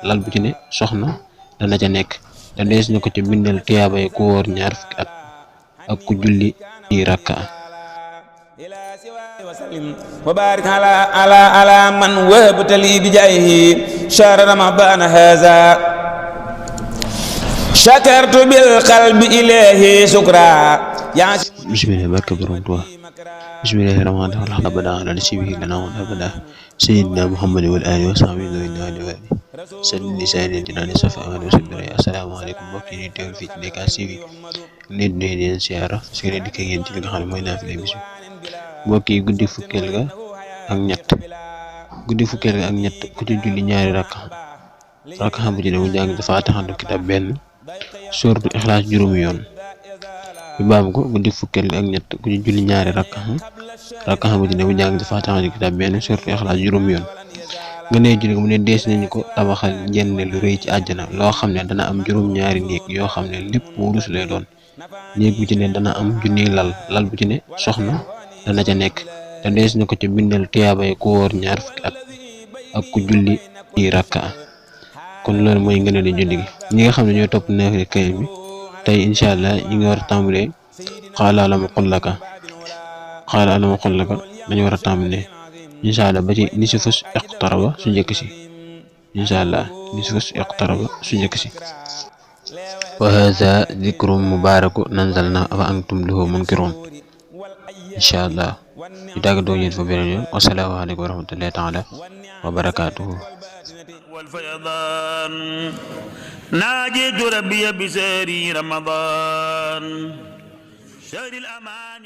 lal bu ci ne soxna dana ca nekk te dees na ko ci bindal tiyaabay ku wóor ñaar fukki at ak ku julli ñi rakka وبارك على من وهبت لي بجاهه شهر رمضان هذا شكرت بالقلب إليه شكرا بسم الله بارك برمتوا بسم الله الرحمن الرحيم أبدا على نسيبه لنا أبدا سيدنا محمد والآله وصحبه ذوي النوال والي سلم لسان جنان صفا وسبري السلام عليكم mbokki ñu teew fii ci Déca TV nit ñi leen siyaara si ngeen dikk ngeen ci li nga xam ne mooy naafila bis mbokk yi guddi fukkeel ga ak ñett ku ci julli ñaari rakka bu ci ne mu jàng Faatihatu kitaab benn suuratul Ixlaas juróomi yoon bi baam ko guddi fukkeel ga ak ñett ku ci julli ñaari rakka bu ci ne mu jàng Faatihatu kitaab benn suuratul Ixlaas juróomi yoon nga ne julli mu ne dees nañu ko tabaxal jenn lu rëy ci àjjana loo xam ne dana am juróom-ñaari néeg yoo xam ne lépp wurus lay doon néeg bu ci ne dana am junniy lal bu ci ne soxna dana ca nekk te dees na ko ci bindal tiyaabay ku wóor ñaar fukki at ak ku julli ñi rakka kon loolu mooy ngeen di julli gi ñi nga xam ne ñoo topp naafila kay bi tey incha allah ñi ngi war a tàmbalee xaala alama xullaka dañu war a tàmbalee incha allah ba ci nisfus iqtaraba su njëkk si incha allah nisfus iqtaraba su njëkk si wa hadha dhikrun mubaraku nanzalna wa antum lahu munkirun incha allah ñu tàggatoo yéen fa beneen yoon wassalaamu aleykum wa rahmatullahi taala wa barakaatuhu والفيضان ناجيت ربي بسهر رمضان شهر الأمان